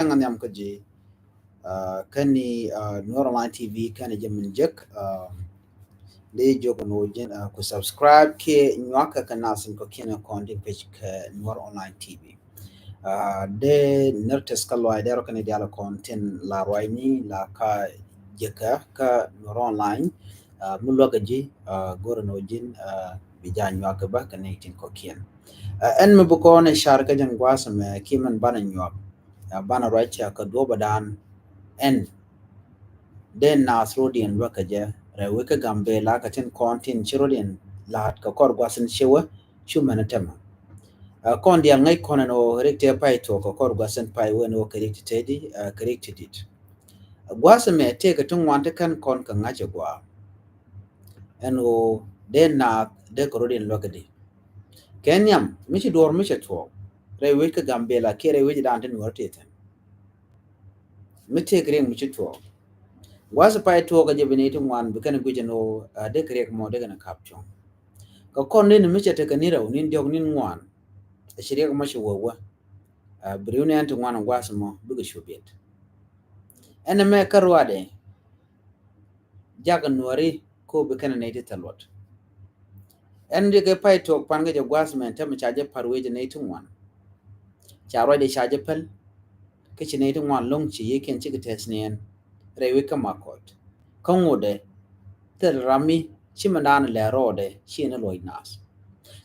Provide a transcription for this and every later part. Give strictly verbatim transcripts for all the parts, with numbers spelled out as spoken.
Cäŋ nhiam kä ji̱, ah, kä ni, ah, Nuer Online T V kä ni jɛ min jek, ah, dee jiök ni wä ji̱n, ah, ku subscribe kiɛ nyuak kä kä nasin kɔ kiɛn kɔn tin pec kä Nuer Online T V. Ah, dee ner tes kä luay dee rɔ kä ni dial kɔn tin la ruay ni la ka jek kä kä Nuer Online. Ah, mi luäk ji̱, ah, go̱r ni wä ji̱n, ah, bi ja nyuak kä bä kä ni tin kɔ kiɛn. Ah, ɛn mi bi kɔn car kä jɛn guas mɛ ki mɛn banɛ nyuak. Ah, banɛ ruac cia kä duɔbä dan ɛn. Dee naath rodiɛn luäk kä jɛ rɛw wek kä Gambela kä tin kɔn tin ci rodiɛn la̱t kä kɔr guasin ci wä cu mɛn tämɛ. Ah, kɔn dial ŋäc kɔn ɛn ɣöö rik tëë pay tuɔk kä kɔr guasin pay wä ɛn ɣöö kɛ rik ti tëëdi, ah, kɛ rik ti dit. Guas mɛ tëë kä ti ŋuan ti kɛn kɔn kä ŋa̱c ɛ gua̱a̱. Ɛn ɣöö dee naath dee kä rodiɛn luäk kä di. Kɛ nhiam mi ci duɔr mi cɛ tuɔɔk rɛy wec kä Gambela kiɛ rɛy wec dan ti Nuɔr ti thi̱n. Mi tëë kɛ riɛk mi ci tuɔɔk. Guas pay tuɔɔk kä jɛ bi ni ti ŋuan bi kɛn guic ɛn ɣöö, ah, dee kɛ riɛk mɔ dee kɛn kap cuɔ̱ŋ. Kä kɔn ni ni mi cɛ tekɛ ni rɛw ni diɔk ni ŋuan. Ɛ ci riɛk mɔ ci wä wä. Ah, bi riw ni ɛn ti ŋuan guas mɔ bikɛ cu biɛt. Ɛn ɛmɛ kä ruaadɛ jak Nuɔri ko bi kɛn nɛy ti thil luɔt. Ɛn ri kɛ pay tuɔk pan kɛ jɛ guas mɛn tämɛ ca jɛ par wec nɛy ti ŋuan. Ca ruacdɛ ca jɛ päl. Kä ci nɛy ti ŋuan lo̱ŋ ci yiëkiɛn cikɛ tɛth niɛn rɛy wec kä Makɔt. Kä ŋotdɛ thil ram mi ci mɛn daanɛ lɛ rɔɔdɛ ci ni luɔc naath.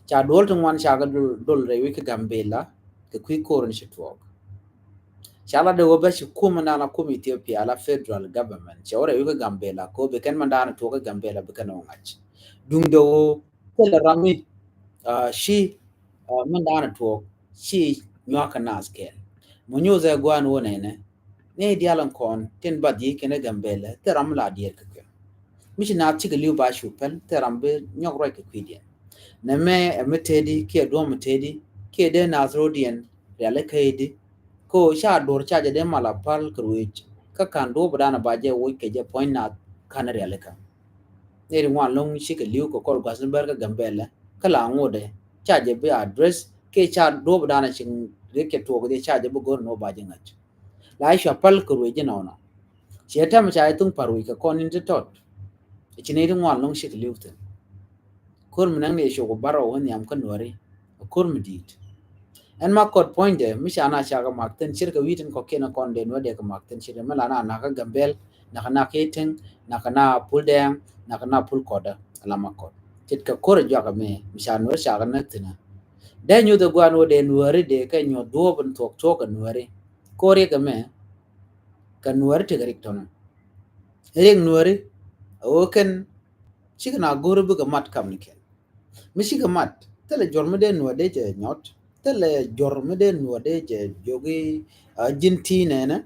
Ca duɔl ti ŋuan ca kɛ dol, dol rɛy wec kä Gambela kɛ kui̱ ko̱r ni ci tuɔɔk. Ca la dee wä bä ci kum mɛn daanɛ kum Ethiopia la federal government cɛ wä rɛy wec kä Gambela ko bi kɛn mɛn daanɛ tuɔɔk kä Gambela bi kɛn wä ŋa̱c. Duŋdɛ wä thil ram mi, ah, ci, ah, mɛn daanɛ tuɔɔk ci nyuak kä naath kɛɛl. Mɔ nyothɛ gua̱a̱n wä nɛnɛ. Ni dial in kɔn tin bath yiëë kɛn ɛ Gambela thil ram la diɛɛr kɛ kuɛ. Mi ci naath cikɛ li̱w ba cu päl thil ram bi nyɔk ruac kɛ kui̱diɛn. Nɛmɛ ɛ mi tëëdi kiɛ duɔ̱m mi tëëdi kiɛ dee naath rodiɛn rialikä i̱di. Ko ca duɔ̱r ca jɛ dee mal a pal kɛ ruec kä ka̱n duɔ̱p dan a ba jɛ woc kɛ jɛ puɔ̱ny naath ka̱n rialikä. Nɛy ti ŋuan lo̱ŋ cikɛ li̱w kɛ kɔr gua̱th ni bär kä Gambela kä la ŋotdɛ ca jɛ bi address kiɛ ca duɔ̱p dan a ci riɛk cɛ tuɔɔk jɛ ca jɛ bi go̱r ni wä ba jɛ ŋa̱c. La cua pal kɛ ruec inɔnɔ. Ciɛ tɛm ca jɛ thuŋ par ruec kɛ kɔn in ti tɔt. Ci nɛy ti ŋuan lo̱ŋ cikɛ li̱w thi̱n. Ko̱r mi näŋ ni cuk bar rɔ wä nhiam kä Nuɔri. Ko̱r mi di̱i̱t. Ɛn Makɔt puɔ̱nydɛ mi ca na ca kɛ mak thi̱n cirkɛ wi̱i̱ tin kɔ̱kiɛn kɔn dee Nuɔri dee kɛ mak thi̱n cirkɛ mi la na nak kä Gambel, nak na Keteŋ, nak na Pul Dɛɛŋ, nak na Pul Kɔtdä la Makɔt. Ce̱tkɛ ko̱r ɛ juak ɛmɛ mi ca Nuɔri ca kɛ näk thi̱n. Dee nyuth ɛ gua̱a̱n wä dee Nuɔri dee kɛ nyuɔth duɔ̱ɔ̱p in thuɔ̱k thuɔ̱k ɛ Nuɔri. Ko̱r riɛk ɛmɛ kɛ Nuɔri tekɛ rik tɔnɔ. Riɛk Nuɔri ɛ wä kɛn cikɛ na go̱o̱ri bikɛ mat kam ni kɛn. Mi cikɛ mat thilɛ juɔr mi dee Nuɔr dee jɛ nyɔt, thilɛ juɔr mi dee Nuɔr dee jɛ jogi, ah, ji̱n ti nɛnɛ,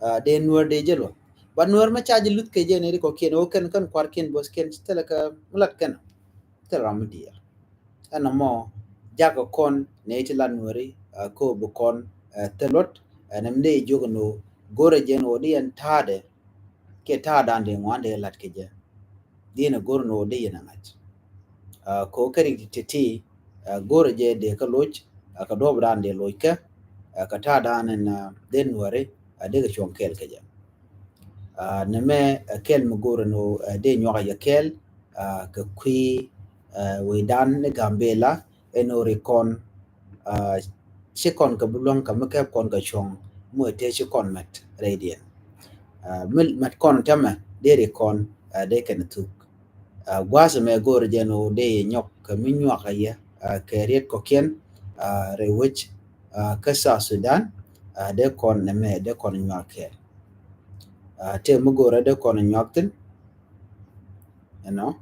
ah, dee Nuɔr dee jɛ luɔth. Ba Nuɔr mi ca jɛ luth kɛ jɛ ni ri kɔkiɛn wä kɛn kɛn kuarkiɛn buɔthkiɛn thilɛ kɛ mi lat kɛn. Thilɛ ram mi diɛɛr. Ɛn ɛmɔ jakɛ kɔn nɛy ti la Nuɔri, ah, ko bi kɔn, ah, thil luɔt, ah, ɛn ɛm dee jiök ni wä go̱rɛ jɛ ni wä di ɛn ta̱a̱dɛ kiɛ ta̱a̱dan dee ŋuan dee lat kɛ jɛ. Diɛn ɛ go̱r ni wä dee yɛn ɛ ŋa̱c. Ah, ko kɛ rik ti ti, ah, go̱rɛ jɛ dee kä loc, ah, kɛ duɔ̱ɔ̱p dan dee loc kɛ, ah, kɛ ta̱a̱dan ɛn, ah, dee Nuɔri, ah, dee kɛ cuɔ̱ŋ kɛɛl kɛ jɛ. Ah, nɛmɛ, ah, kɛɛl mi go̱rɛ ni wä, ah, dee nyuak a yɛ kɛɛl, ah, kɛ kui̱, ah, wecdan ni Gambela, ɛn ɣöö ri kɔn, ah, ci kɔn kɛ bi luäŋ kɛ mi kɛp kɔn kɛ cuɔ̱ŋ mi wee tëë ci kɔn mɛt rɛydiɛn. Ah, mi mɛt kɔn tämɛ dee ri kɔn, ah, dee kɛn thuk. Ah, gua̱a̱th ɛmɛ go̱o̱r jɛn ɣöö dee yɛ nyɔk kɛ mi nyuak a yɛ, ah, kɛ riet kɔ̱kiɛn, ah, rɛy wec, ah, kä South Sudan, ah, dee kɔn nɛmɛ dee kɔn nyuak kɛɛl. Ah, tëë mi go̱o̱rä dee kɔn nyuak thi̱n. Ɛnɔ,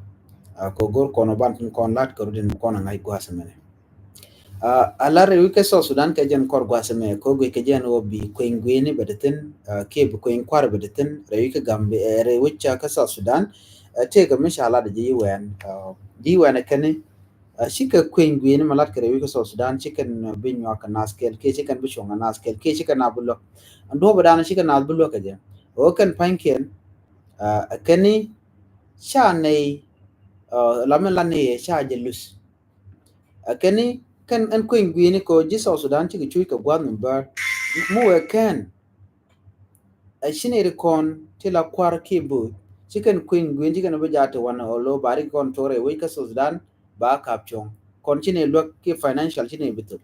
ah, kɛ go̱r kɔn ɔ ban tin kɔn lat kɛ rut in kɔn a ŋa̱c gua̱a̱th ɛmɛnɛ. Ah, a lar rɛy wec kä South Sudan kɛ jɛn kɔr gua̱a̱th ɛmɛ kɛ guic kɛ jɛn wä bi kueny gui̱ni bɛ di thi̱n, ah, kiɛ bi kueny kua̱r bɛ di thi̱n rɛy wec kä Gambi, eh, rɛy wec kä South Sudan. Eh, tëëkɛ mi ca lat ji̱ wɛn, ah, ji̱ wɛn ɛ kɛn ni, ah, cikɛ kueny gui̱ni ma lat kɛ rɛy wec kä South Sudan cikɛn, ah, bi nyuak kɛ nath kɛl kiɛ cikɛn bi cuɔ̱ŋ kɛ nath kɛl kiɛ cikɛn na bi luäk. Ɛn duɔ̱ɔ̱p ɛ dan cikɛn nath bi luäk kɛ jɛ. Ɣöö kɛn pa̱nykiɛn, ah, ɛ kɛn ni ca nɛy, ah, la mi la nɛy ɛ ca jɛ luth. Ɛ kɛn ni kɛn ɛn kueny gui̱ni kɛ ɣöö ji̱ South Sudan cikɛ cuc kɛ gua̱a̱th mi bäär. Mi wee kɛn ɛ ci nɛy ti kɔn ti la kua̱r kiɛ bo̱o̱c, ci kɛn kui̱ny gui̱n ci kɛn bi jaat ti wan ɔ lo̱ ba ri kɔn tuɔrɛ wec kä South Sudan ba kap cuɔ̱ŋ. Kɔn ci nɛy luäk kiɛ financial ci nɛy bi thop.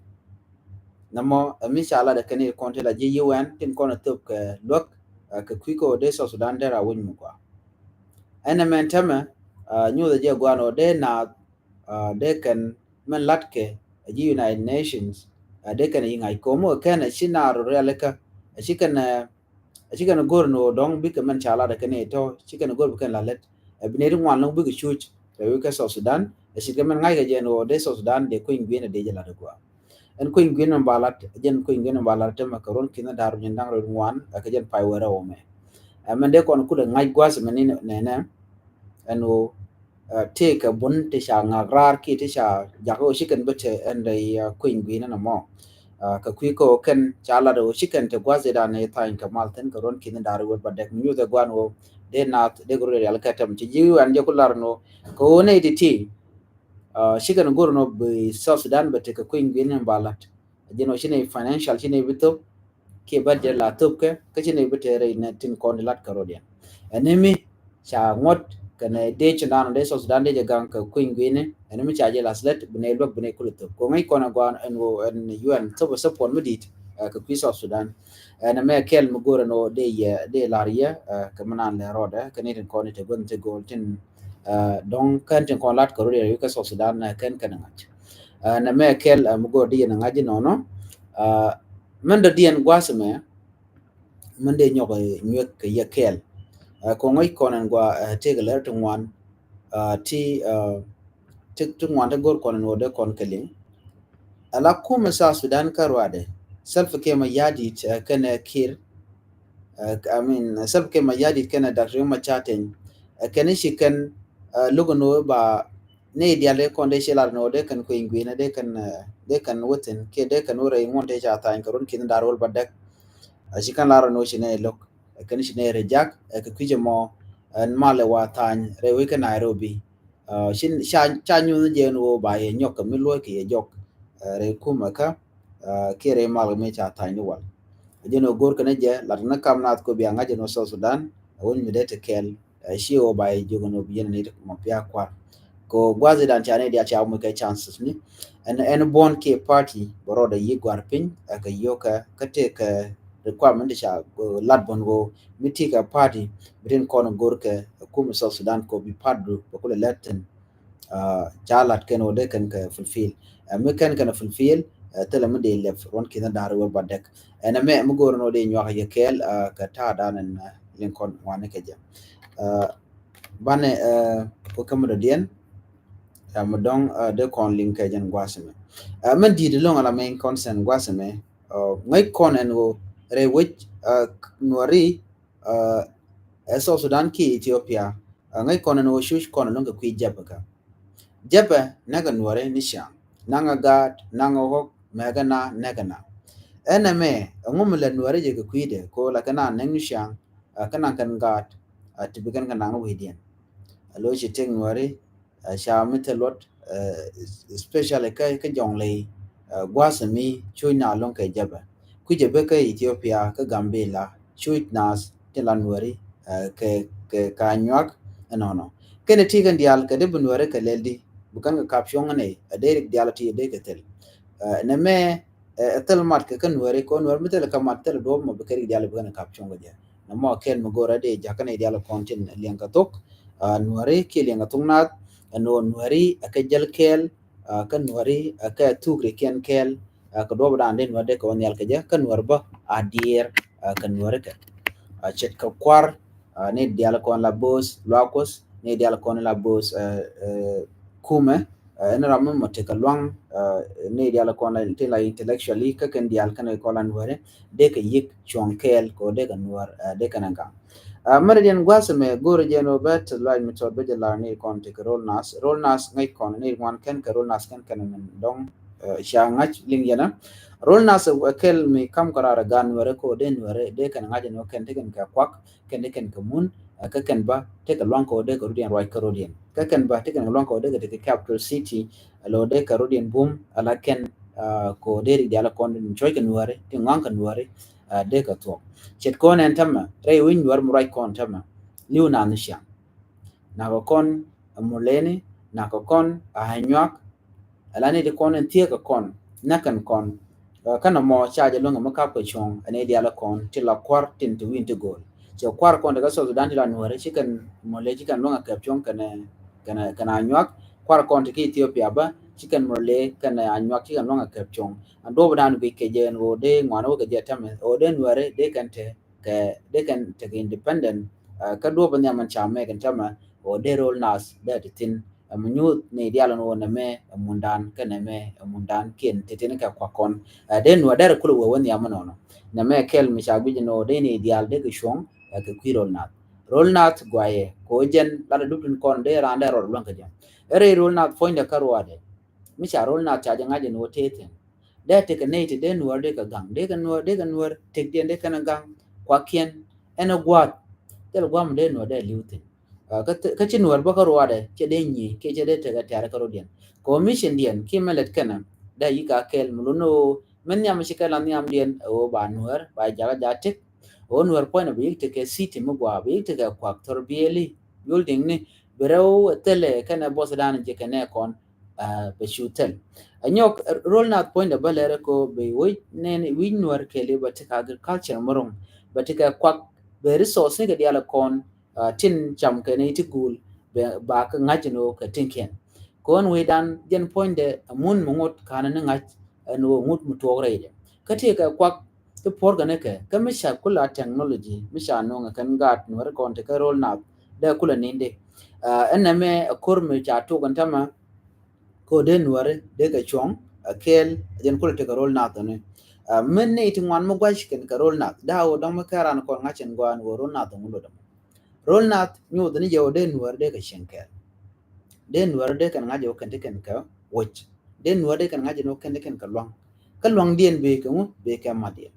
Nɛmɔ ɛ mi ca lat ɛ kɛn nɛy ti kɔn ti la ji̱ U N tin kɔn ɛ thop kɛ luäk, ɛ, kɛ kui̱ kä ɣöö dee South Sudan dee ra wec mi gɔaa. Ɛn ɛ mɛn tɛmɛ, ɛ, nyuuth ɛ jɛ gua̱a̱n ɣöö dee naath, ɛ, dee kɛn mɛn latkɛ ɛ ji̱ United Nations, ɛ, dee kɛn ɛ yi ŋa̱c ko̱o̱m ɛ kɛn ɛ ci naar rɔ rialikä, ɛ ci kɛn ɛ, ɛ ci kɛn ɛ go̱r ni ɣöö dɔ̱ŋ bikɛ mɛn ca lat ɛ kɛn ɛ tɔ̱ ci kɛn ɛ go̱r bi kɛn la lät. Ɛ bi nɛy ti ŋuan lo̱ŋ bikɛ cuc rɛy wec kä South Sudan, ɛ ci kɛ mɛn ŋa̱ckɛ jɛ ni ɣöö dee South Sudan dee kui̱ny gui̱n ɛ dee jɛ lat ɛ gua̱a̱. Ɛn kui̱ny gui̱n mɛn ba lat, jɛn kui̱ny gui̱n mɛn ba lat tɛmɛ kɛ ruɔ̱n ki̱n da̱r nyin da̱ŋ rɛw ŋuan, ɛ kɛ jɛn pay wɛrɛ wä mɛ. Ɛ mɛn dee kɔn kulɛ ŋa̱c gua̱a̱th mɛn ni nɛnɛ, ɛn ɣöö, ɛ, tëëkɛ bun ti ca ŋak raar kiɛ ti ca jakä ɣöö ci kɛn bi te ɛn rɛy, ɛ, kui̱ny gui̱n ɛn ɛmɔ. Ɛ, kɛ kui̱ kä ɣöö kɛn ca lat ɣöö ci kɛn te gua̱a̱th idan ɛ tha̱a̱ny kɛ mal thi̱n kɛ ruɔ̱n ki̱n da̱r wet ba dɛk mi nyuuth ɛ gua̱a̱n ɣöö dee naath dee kɛ rut ɛ rial kɛ tɛm ci ji̱ ɣän jɛ ku lar ni ɣöö kɛ ɣöö nɛy ti ti, ɛ, ci kɛn go̱r ni ɣöö bi South Sudan bɛ te kɛ kui̱ny gui̱n ɛn ba lat. Jɛn ɣöö ci nɛy financial ci nɛy bi thop kiɛ bä jɛ la thop kɛ kä ci nɛy bi te rɛy nɛ tin kɔn di lat kɛ rot yɛn. Ɛn ni mi ca ŋuɔ̱t kɛnɛ dee ci naan dee South Sudan dee jɛ gaŋ kɛ kui̱ny gui̱ni, ɛn ni mi ca jɛ la slät bi nɛy luäk bi nɛy kulɛ thop. Kɛ ɣöö ŋäc kɔn ɛ gua̱a̱n ɛn ɣöö ɛn U N thop ɛ support mi di̱i̱t, ɛ, kɛ kui̱ South Sudan. Ɛn ɛmɛ kɛl mi go̱o̱r ɛn ɣöö dee yɛ, dee lar yɛ, ɛ, kɛ mi naan lɛ rɔɔdɛ kɛ ni tin kɔn i̱ te guäth ti go̱o̱l tin, ɛ, dɔ̱ŋ kɛn tin kɔn lat kɛ rot yɛ kä South Sudan, ɛ, kɛn kɛn ŋa̱c. Ɛ, nɛmɛ kɛl, ɛ, mi go̱o̱r di yɛn ŋa̱c inɔnɔ. Ɛ, mɛn dɔ̱diɛn gua̱a̱th ɛmɛ mɛn dee nyɔk, ɛ, nyuek kɛ yɛ kɛɛl. Ɛ, kɔŋ ŋäc kɔn ɛn gua, ɛ, tëëkɛ lɛr ti ŋuan, ɛ, ti, ɛ, ti, ti ŋuan ti go̱r kɔn ɛn ɣöö dee kɔn kɛ liŋ. Ala kumɛ South Sudan kä ruaadɛ, Salva Kiir Mayardit, ɛ, kɛnɛ Kiir, ɛ, I mean, Salva Kiir Mayardit kɛnɛ Doctor Riek Machar Teny, ɛ, kɛn i̱ ci kɛn, ɛ, luk ɛn ɣöö ba nɛy diaal dee kɔn dee ci lar ɛn ɣöö dee kɛn kui̱ny gui̱nɛ dee kɛn, ɛ, dee kɛn wä thi̱n kiɛ dee kɛn wä rɛy ŋuɔ̱n tëë ca tha̱a̱ny kɛ ruɔ̱n ki̱n da̱r wäl ba dɛk. Ɛ, ci kɛn lar ɛn ɣöö ci nɛy lo̱k, ɛ, kɛn ci nɛy reject, ɛ, kɛ kui̱c ɛmɔ ɛn malɛ wa tha̱a̱ny rɛy wec kä Nairobi. Ɛ, ci ca, ca nyuth jɛ ɛn ɣöö ba yɛ nyɔk kɛ mi luɔ̱c kɛ yɛ jɔk, ɛ, rɛy kumɛ kä, ɛ, kiɛ rɛy mal kɛ mi ca tha̱a̱ny ni wal. Jɛn ɣöö go̱r kɛn jɛ lat ni kam naath kɔ bia ŋa̱c ɛn ɣöö South Sudan ɛ wec mi dee te kɛɛl, ɛ, ci ɣöö ba yɛ jiök ɛn ɣöö bi yɛn ni mɔ pia kua̱r. Kɛ ɣöö gua̱a̱th idan ca ni diaal ca wä mi kɛ chances ni. Ɛn, ɛn buɔ̱n kiɛ party bɛ rɔɔdɛ yi̱k gua̱r piny, ɛ, kɛ yio̱kɛ kä tëëkɛ requirement ca, ɛ, lat buɔ̱n ɣöö mi tëëkɛ party bi tin kɔn go̱r kɛ ɛ kumɛ South Sudan kɔ bi party du bɛ kulɛ lɛt thi̱n. Ɛ, ca lat kɛn ɣöö dee kɛn kɛ fulfill. Ɛ, mi kɛn kɛn fulfill, ɛ, thilɛ mi dee lɛp ruɔ̱n ki̱n da̱r wäl ba dɛk. Ɛn ɛmɛ mi go̱o̱r ɛn ɣöö dee nyuak yɛ kɛɛl, ɛ, kɛ ta̱a̱ dan ɛn, ɛ, liŋ kɔn ŋuani kɛ jɛ. Ɛ, banɛ, ɛ, kɔ kɛ mi dɔ̱diɛn, ɛ, mi dɔ̱ŋ, ɛ, dee kɔn liŋ kɛ jɛn gua̱a̱th ɛmɛ. Ɛ, mɛn di̱i̱t ɛlɔ̱ŋ ala main concern gua̱a̱th ɛmɛ. Ɛ, ŋäc kɔn ɛn ɣöö rɛy wec, ɛ, Nuäri, ɛ, ɛ South Sudan kiɛ Ethiopia, ɛ, ŋäc kɔn ɛn ɣöö cuc kɔn ɛlɔ̱ŋ kɛ kui̱ Jɛpɛ kä. Jɛpɛ näkɛ Nuäri ni ciaŋ, naŋɛ gaat, naŋɛ ɣɔ̱k, mɛkɛ na, näkɛ na. Ɛn ɛmɛ ɛŋu mi lɛ Nuäri jɛ kɛ kui̱dɛ kɛ ɣöö la kɛ na näk ni ciaŋ, ɛ, kä naŋ kɛn gaat, ɛ, ti bi kɛn kɛ naŋ ni wecdiɛn. Ɛ, lo̱c ci tëk Nuäri, ɛ, ca mi thil luɔt, ɛ, especially kä, kä Jɔŋley, ɛ, gua̱a̱th mi cuc na lo̱ŋ kɛ Jɛpɛ. Kui̱ Jɛpɛ kä Ethiopia kä Gambela cuc naath tin la Nuäri, ɛ, kɛ, kɛ, kɛ Anyuak ɛnɔnɔ. Kɛn ti kɛn diaal kɛ dee bi Nuäri kɛ lɛl di bi kɛn kɛ kap cuɔ̱ŋ ni ɛ dee rik diaal ti ɛ dee kɛ thil. Ɛ, nɛmɛ, ɛ, ɛ thil mat kɛ kä Nuäri kɛ ɣöö Nuäri mi thil kɛ mat thil duɔ̱ɔ̱p mɔ bi kɛ rik diaal bi kɛn kɛ kap cuɔ̱ŋ kɛ jɛ. Nɛmɔ kɛn mi go̱o̱rä dee jakä ni diaal kɔn tin liɛŋ kɛ thok, ɛ, Nuäri kiɛ liɛŋ kɛ thok naath, ɛn ɣöö Nuäri ɛ kɛ jäl kɛɛl, ɛ, kä Nuäri ɛ kɛ thuk rikiɛn kɛɛl, ɛ, kɛ duɔ̱ɔ̱p dan dee Nuäri dee kɛ wä nhial kɛ jɛ, kä Nuäri bä a diɛɛr, ɛ, kɛ Nuäri kɛ. Ɛ, ce̱tkɛ kua̱r, ɛ, ni diaal kɔn la bo̱o̱th luaak Kuɔth, ni diaal kɔn la bo̱o̱th, ɛ, ɛ, kumɛ, ɛ, ɛn ram mi mɔ tekɛ luaŋ, ɛ, ni diaal kɔn la tin la intellectually, kä kɛn diaal kɛn kɔn la Nuäri, dee kɛ yi̱k cuɔ̱ŋ kɛɛl kɛ ɣöö dee kɛ Nuäär, ɛ, dee kɛn ɛ gaŋ. Ɛ, mɛn diɛn gua̱a̱th ɛmɛ go̱o̱rä jɛ ɛn ɣöö bɛ te luac mi tɔt bä jɛ lar ni kɔn tekɛ ro̱l naath. Ro̱l naath ŋäc kɔn ni ŋuan kɛn kɛ ro̱l naath kɛn kɛn min dɔ̱ŋ, ɛ, ca ŋa̱c liŋ yɛn ɛ. Ro̱l naath ɛ kɛl mi kam kɛ raar ɛ gaat Nuäri kɛ ɣöö dee Nuäri dee kɛn ŋa̱c ɛn ɣöö kɛn te kɛn kɛ kuak, kɛn te kɛn kɛ mun, ɛ, kä kɛn bä tekɛ luaŋ kɛ ɣöö dee kɛ rut yɛn ruac kä rot yɛn. Kä kɛn bä tekɛ luaŋ kɛ ɣöö dee kɛ tekɛ capital city, ɛ, lɔ dee kɛ rot yɛn bum, ala kɛn, ɛ, kɛ ɣöö dee rik diaal kɔn tin cuɔ̱c kɛ Nuäri, tin ŋɔaŋ kɛ Nuäri, dee kɛ thuɔ̱k. Ce̱tkɔn ɛn tämɛ rɛy wi̱ny Nuäär mi ruac kɔn tämɛ, li̱w naath ni ciaŋ. Nakä kɔn ɛ Murleni, nakä kɔn ɛ Anyuak, ala ni ti kɔn ɛn thieekä kɔn, näkɛn kɔn. Kä nɔmɔ ca jɛ luäŋ ɛ mi kap kɛ cuɔ̱ŋ ɛ ni diaal kɔn ti la kua̱r tin ti wi̱i̱n ti go̱o̱l. Cɛ kua̱r kɔn ti kä South Sudan ti la Nuääri, ci kɛn Murle, ci kɛn luäŋ ɛ kɛp cuɔ̱ŋ kɛnɛ kɛnɛ kɛnɛ Anyuak. Kua̱r kɔn ti ki Ethiopia bä, ci kɛn Murle kɛnɛ Anyuak ci kɛn luäŋ ɛ kɛp cuɔ̱ŋ. Ɛn duɔ̱ɔ̱p dan guic kɛ jɛ ɛn ɣöö dee ŋuan wä kɛ jɛ tämɛ ɣöö dee Nuääri dee kɛn te kɛ dee kɛn tekɛ independent. Kä duɔ̱ɔ̱p nhiam ɛn ca mɛk ɛn tämɛ ɣöö dee ro̱l naath dee ti thi̱n. Ɛ mi nyuuth ni diaal ɛn ɣöö nɛmɛ ɛ mundan kä nɛmɛ ɛ mundan kiɛn ti thi̱n kɛ kuak kɔn. Dee Nuäär derɛ kulɛ wee wä nhiam ɛnɔnɔ. Nɛmɛ kɛl mi ca guic ɛn ɣöö dee ni diaal dee kɛ cuɔ̱ŋ ɛ kɛ kui̱ ro̱l naath. Ro̱l naath guayɛ kɛ ɣöö jɛn lat ɛ dup tin kɔn dee raan dee rɔɔd luäŋ kɛ jɛ. Ɛ rɛy ro̱l naath puɔ̱nydɛ kä ruaadɛ, mi ca ro̱l naath ca jɛ ŋa̱c ɛn ɣöö tëë thi̱n. Dee tekɛ nɛy ti dee Nuäär dee kɛ gaŋ, dee kɛ Nuäär, dee kɛ Nuäär tekdiɛn dee kɛn ɛ gaŋ, kuakiɛn ɛn ɛ gua̱a̱th. Thil gua̱a̱th mi dee Nuäär dee li̱w thi̱n. Kä ci Nuäär bä kä ruaadɛ cɛ dee nyi kiɛ cɛ dee tekɛ tɛ̈r kä rɔ̱diɛn. Kɛ ɣöö mission-diɛn kiɛ mɛ lät kɛnɛ dee yi̱k a kɛl mi lun ɣöö min nhiam ci kɛn la nhiamdiɛn ɛ ɣöö ba Nuäär ba jakä ja̱ tëk. Ɣöö Nuäär puɔ̱nydɛ bi yi̱k tekɛ city mi gua̱a̱, bi yi̱k tekɛ kuak thor biɛli, building ni, bi rɛw thilɛ kɛnɛ boss dan ji̱ kɛnɛ kɔn bɛ cu thil. Ɛ nyɔk ro̱l naath puɔ̱nydɛ bä lɛrɛ ko bɛ wi̱c nɛn wi̱c Nuäär kɛɛli bɛ tekɛ agriculture mi ro̱ŋ, bɛ tekɛ kuak, bɛ resource ni kɛ diaal kɔn tin cam kɛ ni ti guul, bɛ ba kɛ ŋa̱c ni wä kɛ tinkiɛn. Kɔn wi̱dan jɛn puɔ̱nydɛ ɛ mun mi ŋot ka̱n ni ŋa̱c ɛn wä ŋut mi tuɔɔk rɛydɛ. Kä ti kɛ kuak ti puɔ̱r kɛ ni kɛ kä mi ca kula technology mi ca nuɔ̱ŋ kɛn gaat Nuäär kɔn ti kɛ ro̱l naath dee kula nindi. Ɛn nɛmɛ ɛ ko̱r mi ca tuk ɛn tämɛ. Ko dee Nuääri dee kɛ cuɔ̱ŋ ɛ kɛɛl ɛ jɛn kulɛ tekɛ ro̱l naath ni. Min ni ti ŋuan mi gua̱c kɛn kɛ ro̱l naath daa wä dɔ̱ŋ mi kɛn raan kɔn ŋa̱c ɛn gɔaa ɛn wä ro̱l naath ŋun lɔ dɔ̱ŋ. Ro̱l naath nyuuth ni jɛ wä dee Nuääri dee kɛ cieŋ kɛɛl. Dee Nuääri dee kɛn ŋa̱c jɛ wä kɛn ti kɛn kɛ woc. Dee Nuääri dee kɛn ŋa̱c jɛ wä kɛn ti kɛn kɛ luaŋ. Kä luaŋdiɛn bee kɛ ŋu bee kɛ matdiɛn.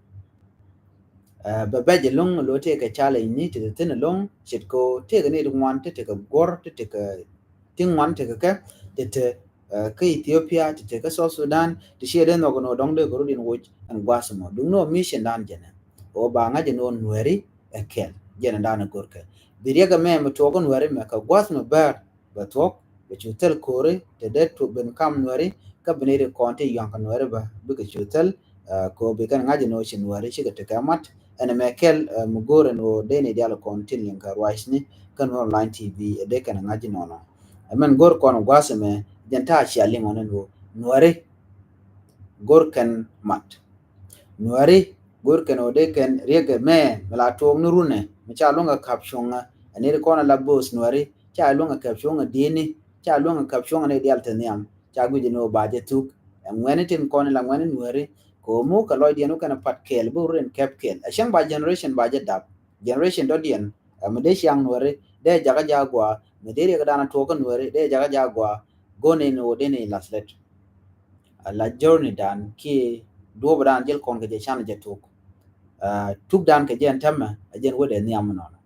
Bɛ bɛc ɛlɔ̱ŋ lo̱ tëëkɛ challenge ni ti thi̱n ɛlɔ̱ŋ ce̱tkɛ tëëkɛ ni ti ŋuan ti tekɛ guɔ̱r ti tekɛ ti ŋuan tekɛ kɛ ti te kä Ethiopia ti te kä South Sudan ti ciɛ dee nhɔk ni wä dɔ̱ŋ dee kɛ rut in woc ɛn gua̱a̱th mɔ duŋ ni wä mission dan jɛnɛ. Wä ba ŋa̱c ɛn wä Nuääri ɛ kɛl jɛnɛ dan ɛ go̱rkɛ bi riɛk ɛmɛ mi tuɔɔk kä Nuääri mɛ kɛ gua̱a̱th mɛ bäär bɛ thuɔ̱k bɛ cu thil ko̱ri te dee tu ben kam Nuääri kä bi ni ri kɔn ti yɔ̱a̱ŋ kɛ Nuääri bä bikɛ cu thil. Ko bi kɛn ŋa̱c ni wä ci Nuääri cikɛ tekɛ mat ɛn ɛmɛ kɛl mi go̱o̱r ɛn wä dee ni diaal kɔn tin liŋ kɛ ruacni kä Nuäär Online T V ɛ dee kɛn ŋa̱c nɔnɔ. Ɛmɛn go̱o̱r kɔn gua̱a̱th ɛmɛ jɛn ta̱a̱ cia liŋ ɔn ɛn wä Nuääri go̱o̱r kɛn mat. Nuääri go̱o̱r kɛn wä dee kɛn riɛk ɛmɛ mi la tuɔɔk ni runɛ mi ca luäŋ kɛ kap cuɔ̱ŋä ɛ ni ri kɔn ɛ la bo̱o̱th Nuääri ca luäŋ kɛ kap cuɔ̱ŋä dieni ca luäŋ kɛ kap cuɔ̱ŋä ni diaal te nhiam. Ca guic ni wä ba jɛ thuk ɛ ŋuɛni tin kɔn ila ŋuɛni Nuääri. Kɛ wä muk kɛ lɔcdiɛn wä kɛn ɛ pat kɛɛl bi wä rut in kɛp kɛɛl ɛ cäŋ ba generation ba jɛ dap. Generation dɔ̱diɛn ɛ mi dee ciaŋ Nuääri dee jakä ja̱ gua̱a̱ mi dee riɛk dan tuɔɔk kä Nuääri dee jakä ja̱ gua̱a̱. Go̱n in wä dee ni lath lät. Ala journey dan kiɛ duɔ̱ɔ̱p dan jil kɔn kɛ jɛ can jɛ thuk. Tuk dan kɛ jɛ ɛn tämɛ ɛ jɛn wä dee nhiam nɔnɔ.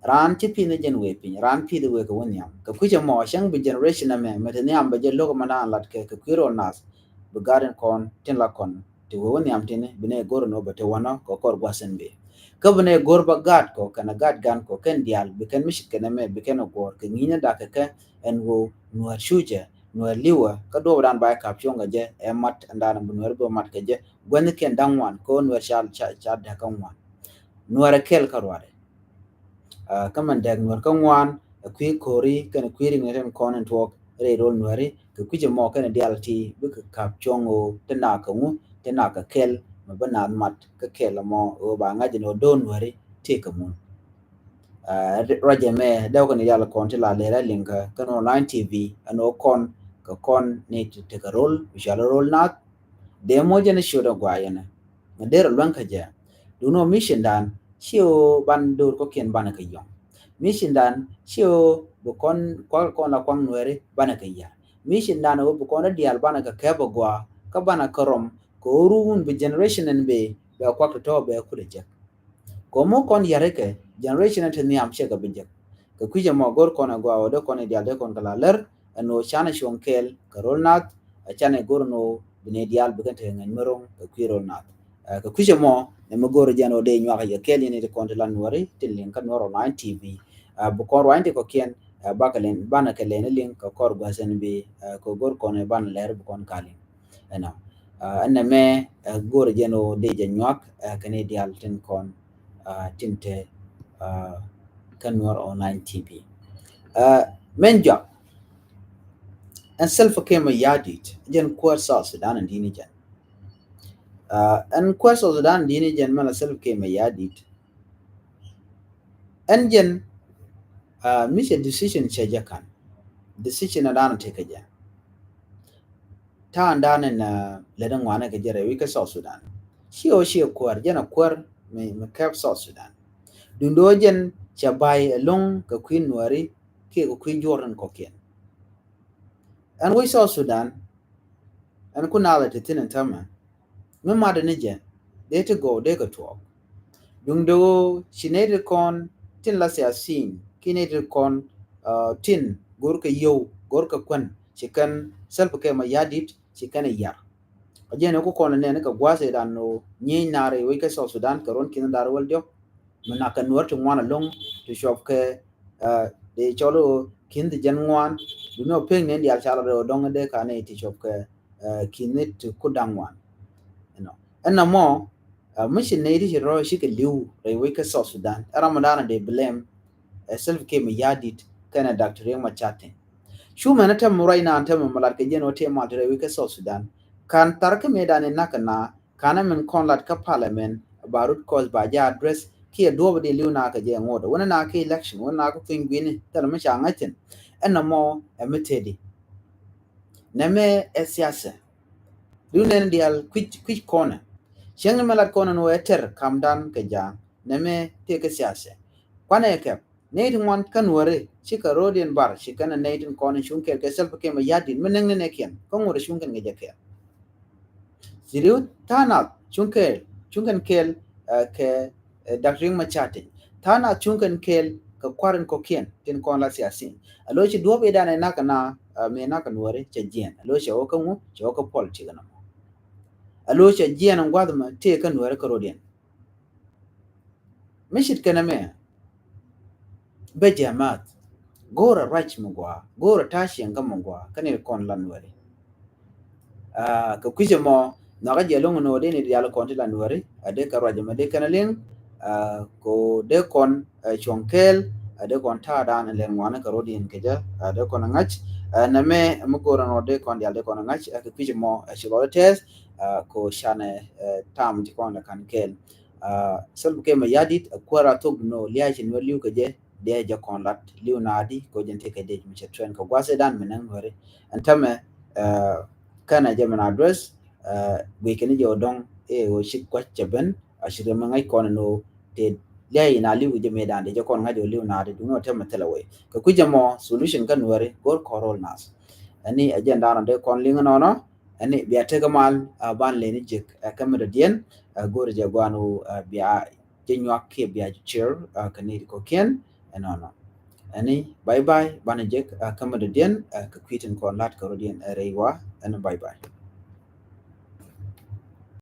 Raan ci pi̱th ni jɛn wee piny raan pi̱th wee kɛ wä nhiam kɛ kui̱c ɛmɔ cäŋ bi generation ɛmɛ mɛ te nhiam bɛ jɛ lo̱k ɛmɛ naan lat kɛ kɛ kui̱ ro̱l nath. Bi gat in kɔn tin la kɔn ti wee wä nhiam tini bi nɛ go̱r ɛn wä bɛ te wänɔ kɛ kɔr gua̱th in bi kä bi nɛ go̱r bä gat kɔ kɛn gat gan kɔ kɛn diaal bi kɛn mi cit kɛn ɛmɛ bi kɛn ɛ guɔ̱r kɛ ŋi̱i̱n ɛ dak kɛ kɛ ɛn wä Nuäär cucɛ Nuäär li̱wä kä duɔ̱ɔ̱p dan ba ɛ kap cuɔ̱ŋ kɛ jɛ ɛ mat ɛn dan bi Nuäär bi mat kɛ jɛ guäthnikiɛn da̱ŋ wan kɛ wä Nuäär ca ca ca däk kä ŋuan. Nuäär ɛ kɛl kä ruaadɛ. Kä mɛn dɛk Nuäär kä ŋuan ɛ kui̱ ko̱ri kɛn kui̱ riŋ ni tɛn kɔn in tuɔɔk rɛy ro̱l Nuääri kɛ kui̱c ɛmɔ kɛn diaal ti bikɛ kap cuɔ̱ŋ ɣöö ti nak kɛ ŋu ti nak kɛ kɛl mɛ bi naath mat kä kɛl ɛmɔ ɣöö ba ŋa̱c ɛn ɣöö do̱r Nuääri tëëkɛ mun. Ruac ɛmɛ dee wä kɛn diaal kɔn ti la lɛr ɛ liŋ kä kɛn online T V ɛn ɣöö kɔn kɛ kɔn ni ti tekɛ ro̱l bi cual ro̱l naath. Dee moc ɛn ciöt ɛ guay ɛn ɛ derɛ luäŋ kä jɛ. Duundɛ mission dan ci ɣöö ban do̱r kɔ̱kiɛn banɛ kɛ yɔ̱ŋ. Mission dan ci ɣöö bi kɔn kuak kɔn la kuaŋ Nuääri banɛ kɛ yär. Mission dan ɣöö bi kɔn rɔ diaal banɛ kɛ kɛp ɛ gua̱a̱ kä banɛ kɛ rɔm kɛ ɣöö ruun bi generation ɛn bee bɛ kuak tɔ̱tɔ̱ bɛ kulɛ jek. Kɛ muk kɔn yärikɛ generation ti nhiam cɛ kɛ bi jek. Kɛ kui̱c ɛmɔ go̱r kɔn ɛ gɔaa ɣöö dee kɔn i̱ diaal dee kɔn kɛ la lär ɛn ɣöö canɛ cuɔ̱ŋ kɛɛl kɛ ro̱l nath. Ɛ canɛ go̱r ɛn ɣöö bi ni diaal bi kɛn tekɛ ŋäc mi ro̱ŋ kɛ kui̱ ro̱l nath. Kɛ kui̱cɛ mɔ nɛ mi go̱o̱rɛ jɛn ɔ dee nyuak yɛ kɛɛl yɛn i̱ ti kɔn ti la Nuɔri tin liŋ kä Nuɔr online T V. Bi kɔn ruany ti kɔkiɛn bakɛ lɛn banɛ kɛ lɛn liŋ kɛ kɔr gua̱th ɛn bi kɛ go̱o̱r kɔn ɛ banɛ lɛr bi kɔn ka liŋ. Ɛnɔ ɛn nɛ mɛ go̱o̱rɛ jɛn ɔ dee jɛ nyuak kɛ ni dial tin kɔn tin te kä Nuɔr online T V. Mɛn jɔak ɛn Salva Kiir Mayardit jɛn kuäär South Sudan ɛn di̱ni jɛn. Ɛn kuäär South Sudan di̱ni jɛn mɛn la Salva Kiir Mayardit. Ɛn jɛn mi cɛ decision cɛ jɛ kan decision a dan a tekɛ jɛ. Ta̱a̱ dan in lɛ di ŋuanɛ kɛ jɛ rɛy wi̱c kä South Sudan. Ci ɔ ci ɛ kuäär jɛn a kuäär mi kɛp South Sudan. Dundo jɛn cɛ bay ɛlɔ̱ŋ kɛ kui̱ Nuɔri kiɛ kɛ kui̱ juɔr in kɔkiɛn. Ɛn wec South Sudan ɛn ku naath ɛ ti thin ɛn tämɛ mi matdɛ ni jɛ dee ti gɔw dee kɛ tuɔɔk. Duŋdɛ ɣöö ci nɛy ti kɔn tin la siasin ki nɛy ti kɔn tin go̱rkɛ yio̱w go̱rkɛ kuän ci kɛn Salva Kiir Mayardit ci kɛn ɛ yar. Kä jɛn ɛ ku kɔn ɛ nɛn kɛ gua̱a̱th ɛ dan ɣöö nyieny naar ɛ wec kä South Sudan kɛ ruɔ̱n ki̱n daar wäl diɔ̱k. Mi nak kɛ Nuɔr ti ŋuan ɛlɔ̱ŋ ti cuɔp kɛ dee cɔl ɣöö ki̱n ti jɛn ŋuan. Duŋni ɔ pek ni diaal cal rɛw dɔ̱ŋ dee ka ni ti cuɔp kɛ ki̱n ni ti ku da̱ŋ ŋuan. Ɛn nɔmɔ mi ci nɛy ti ci rɔ ci kɛ li̱w rɛy wec kä South Sudan ɛ ram mi da̱a̱n dee blame ɛ Salva Kiir Mayardit kɛnɛ Doctor Riek Machar Teny. Cu mɛn ɛ tɛm ruac naan tɛm mi lat kɛ jɛn ɔ tëë mal ti rɛy wec kä South Sudan. Kan thar kä mëë dan in nak kɛ na Kanɛ min kɔn lat kä parliament ba root cause ba jɛ address kiɛ duɔp di liw na kɛ jɛ ŋot wänɛ na kɛ election wänɛ na kɛ thuny guini thilɛ mi ca ŋäc thin. Ɛn nɔmɔ ɛ mi tedi. Nɛmɛ ɛ siasɛ. Liw nɛn dial kuic kuic kɔnɛ. Cieŋ ni mi lat kɔnɛ ni wɛ tɛr kamdan kɛ ja̱a̱ŋ nɛmɛ tëë kɛ siasɛ. Kuanɛ kɛp. Nɛy ti ŋuan kä Nuɔri cikɛ ro̱diɛn bar ci kɛn nɛy tin kɔn in cuŋ kɛɛl kɛ Salva Kiir Mayardit mi näŋ ni nɛkiɛn kä ŋot cuŋ kɛn kɛ jɛ kɛɛl. Ci riw tha̱a̱ŋ nath cuŋ kɛɛl cuŋ kɛn kɛɛl kɛ Doctor Riek Machar Teny. Tha̱a̱ŋ nath cuŋ kɛn kɛɛl kɛ kua̱r in kɔkiɛn tin kɔn la siasin. A lo̱ ci duɔ̱ɔ̱p idan ɛ nak kɛ na mëë nak kɛ Nuɔri cɛ jiɛn a lo̱ cɛ wä kä ŋu cɛ wä kä politik ɛn nɔmɔ. A lo̱ cɛ jiɛn in gua̱th mɛ tëë kä Nuɔri kä ro̱diɛn. Mi cit kɛnɛ mɛ bɛ jɛ math go̱o̱rɛ ruac mi gɔaa go̱o̱rɛ ta̱a̱ cieŋ kä mi gɔaa kä ni kɔn la Nuɔri. Kɛ kui̱cɛ mɔ nhɔakä jɛ lo̱ŋ ni wä dee ni dial kɔn ti la Nuɔri a dee kɛ ruac mɛ dee kɛnɛ liŋ. Ko dee kɔn cuɔ̱ŋ kɛɛl a dee kɔn ta̱a̱ dan lɛn ŋuani kɛ ro̱diɛn kɛ jɛ a dee kɔn ŋa̱c. Nɛ mɛ mi go̱o̱rɛ ni wä dee kɔn dial dee kɔn ŋa̱c kɛ kui̱cɛ mɔ ci lɔri tɛth. Ko canɛ tam ci kɔn lɛ kan kɛɛl. Salva Kiir Mayardit a kuäär a thok duno lia̱a̱ ci Nuɔr li̱w kɛ jɛ diɛ jɛ kɔn lat li̱w naadi ko jɛn ti kɛ diɛ mi cɛ trend kɛ gua̱th idan mi näŋ Nuɔri. Ɛn tämɛ kɛnɛ jɛ min address guic kɛn jɛ ɔ dɔŋ ɛ ɣöö ci gua̱c cɛ ben a ci rɛ mi ŋäc kɔn ɛn ɣöö tëë lia̱a̱ in a li̱w kɛ jɛ mi dan diɛ jɛ kɔn ŋa̱c ɣöö li̱w naadi duno tämɛ thilɛ wei kɛ kui̱cɛ mɔ solution kä Nuɔri go̱r kɔn rol nath. Ɛni ɛ jɛn dan ɔ dee kɔn liŋ nɔnɔ. Ɛni bia tek mal a ban leni jek ɛ kä mi dɔ̱diɛn ɛ go̱ri jɛ guan wu ɛ bia jɛ nyuak kiɛ bia jɛ cer ɛ kä ni kɔkiɛn. Ɛnɔnɔ ɛni bye bye ban jek ɛ kä mi dɔ̱diɛn ɛ kä kui̱tin kɔn lat kä rɔ̱diɛn ɛ rɛy wa. Ɛni bye bye.